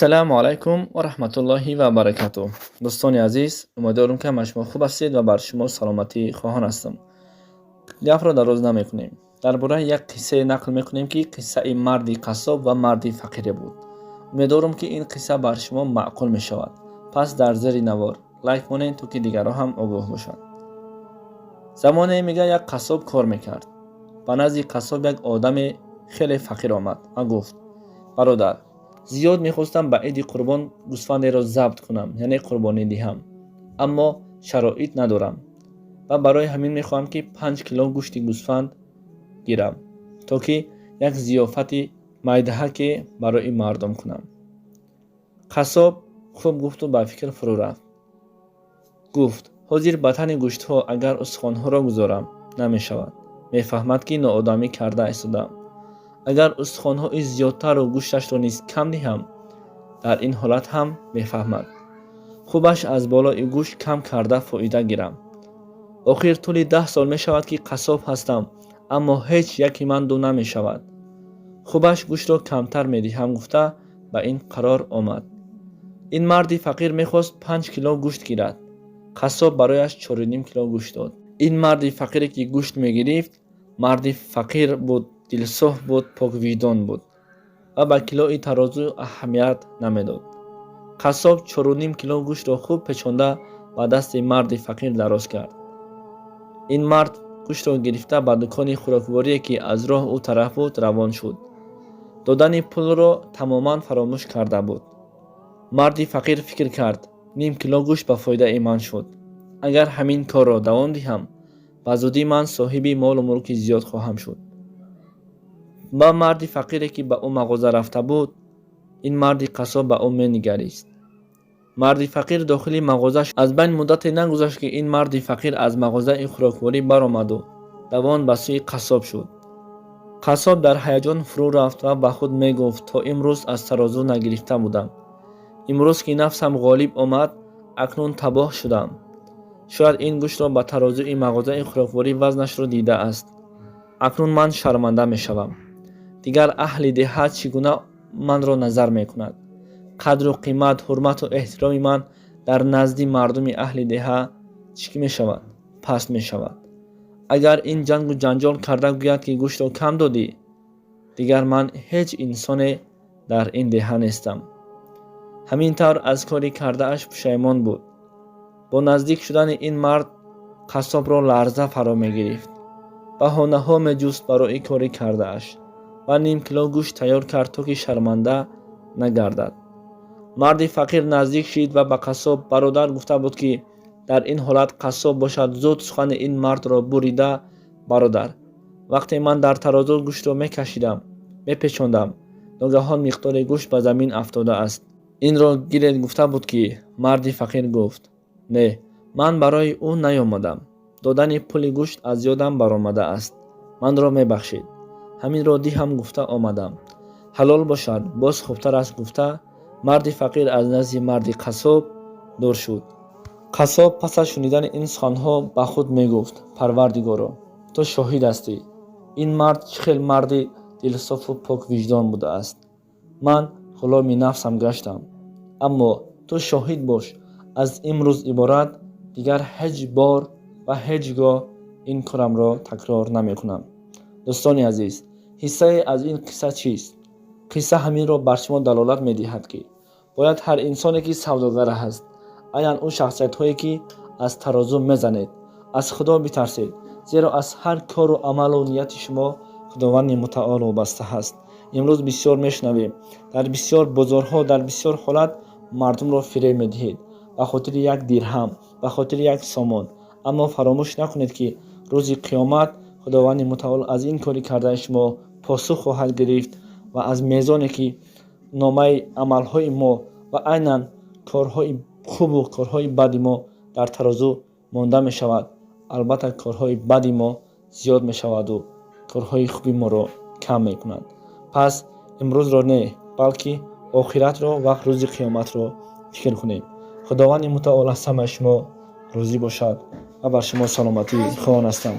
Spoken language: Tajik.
Ассалому алайкум ва раҳматуллоҳи ва баракатуҳ. Дӯстони азиз, умедворам, ки ҳама шумо хуб ҳастед ва бар шумо саломатӣ хоҳон ҳастам. Гапро дароз намекунем. Дар бораи як қиссае нақл мекунем, ки қиссаи марди қассоб ва марди фақире буд. Умедворам, ки ин қисса бар шумо маъқул мешавад. Пас дар зери навор лайк монед, то ки дигарон ҳам огоҳ бошанд. Замоне, мега, як қассоб кор мекард. Ба назди қассоб як одаме хеле фақир омад ва гуфт: «Бародар, зиёд мехостам ба Иди Қурбон гӯсфандеро забт кунам, яъне қурбонӣ диҳам, аммо шароит надорам ва барои ҳамин мехоҳам, ки 5 кило гӯшти гӯсфанд гирам, то ки як зиёфати майдаҳаке барои мардум кунам». Қассоб хуб гуфту ба фикр фурӯ рафт. Гуфт: «Ҳозир ба тани гӯштҳо агар устухонҳоро гузорам, намешавад, мефаҳмад, ки ноодамӣ карда истодаам. Агар устухонҳои зиёдтару гӯшташро низ кам диҳам, дар ин ҳолат ҳам мефаҳмад. Хубаш аз болои гӯшт кам карда фоида гирам. Охир тӯли 10 сол мешавад, ки қассоб ҳастам, аммо ҳеҷ яки ман ду намешавад. Хубаш гӯштро камтар медиҳам», гуфта, ба ин қарор омад. Ин марди фақир мехост 5 кило гӯшт гирад. Қассоб барояш 4,5 кило гӯшт дод. Ин марди фақире, ки гӯшт мегирифт, марди фақир буд, дилсоф буд, поквиҷдон буд ва ба килои тарозу аҳамият намедод. Қассоб 4,5 кило гӯштро хуб печонда, ба дасти марди фақир дароз кард. Ин мард гӯштро гирифта, ба дукони хӯрокворие, ки аз роҳ ӯ тараф буд, равон шуд. Додани пулро тамоман фаромӯш карда буд. Марди фақир фикр кард: «Ним кило гӯшт ба фоидаи ман шуд. Агар ҳамин корро давом диҳам, ба зудӣ ман соҳиби молу мулки зиёд хоҳам шуд». Ба марди фақире, ки ба ӯ мағоза рафта буд, ин марди қассоб ба ӯ менигарист. Марди фақир дохили мағоза. Аз байн муддате нагузашт, ки ин марди фақир аз мағозаи хӯрокворӣ баромаду давон ба сӯи қассоб шуд. Қассоб дар ҳаяҷон фурӯ рафт ва ба худ мегуфт: «То имрӯз аз тарозу нагирифта будам. Имрӯз ки нафсам ғолиб омад, акнун табоҳ шудам. Шояд ин гӯштро ба тарозуи мағозаи хӯрокворӣ вазнашро дидааст. Акнун ман шарманда мешавам. Дигар аҳли деҳа чӣ гуна манро назар мекунад? Қадру қимат, ҳурмату эҳтироми ман дар назди мардуми аҳли деҳа чӣ мешавад? Паст мешавад. Агар ин ҷангу ҷанҷол карда гӯяд, ки гӯштро кам додӣ, дигар ман ҳеҷ инсоне дар ин деҳа нестам». Ҳамин тавр аз кори кардааш пушаймон буд. Бо наздик шудани ин мард қассобро ларза фаро мегирифт. Баҳонаҳо меҷуст барои кори кардааш ва ним кило гӯшт тайёр кард, то ки шарманда нагардад. Марди фақир наздик шид ва ба қассоб: «Бародар», гуфта буд, ки дар ин ҳолат қассоб бошад зуд сухани ин мардро бурида: «Бародар, вақте ман дар тарозу гӯштро мекашидам, мепечондам, ногаҳон миқдори гӯшт ба замин афтодааст. Инро гиред», гуфта буд, ки марди фақир гуфт: «Не, ман барои ӯ наёмадам. Додани пули гӯшт аз ёдам баромадааст, манро мебахшед. Ҳаминро диҳам гуфта омадам. Ҳалол бошад, боз хубтар аст», гуфта, марди фақир аз назди марди қассоб дур шуд. Қассоб пас аз шунидани ин суханҳо ба худ мегуфт: «Парвардигоро, ту шоҳид ҳастӣ, ин мард чӣ хел марди дилсофу поквиҷдон будааст. Ман ғуломи нафсам гаштам, аммо ту шоҳид бош, аз имрӯз иборат дигар ҳеҷ бор ва ҳеҷ гоҳ ин корамро такрор намекунам». Дӯстони азиз, ҳиссае аз ин қисса чист? Қисса ҳаминро бар шумо далолат медиҳад, ки бояд ҳар инсоне, ки савдогар аст, айнан ӯ шахсиятҳое, ки аз тарозу мезанед, аз Худо битарсед, зеро аз ҳар кору амалу нияти шумо Худованди Мутаол вобаста ҳаст. Имрӯз бисёр мешунавем, дар бисёр бозорҳо, дар бисёр ҳолат мардумро фиреб медиҳед ба хотири як дирҳам, ба хотири як сомон. Аммо фаромӯш накунед, ки рӯзи қиёмат Худованди Мутаол аз ин кори кардаи шумо посух хоҳад гирифт ва аз мезоне, ки номаи амалҳои мо ва айнан корҳои хубу корҳои бади мо дар тарозу монда мешавад, албатта, корҳои бади мо зиёд мешаваду корҳои хуби моро кам мекунад. Пас имрӯзро не, балки охиратро ва рӯзи қиёматро фикр кунем. Худованди Мутаол аз ҳамаи шумо розӣ бошад ва бар шумо саломатӣ хоҳон ҳастам.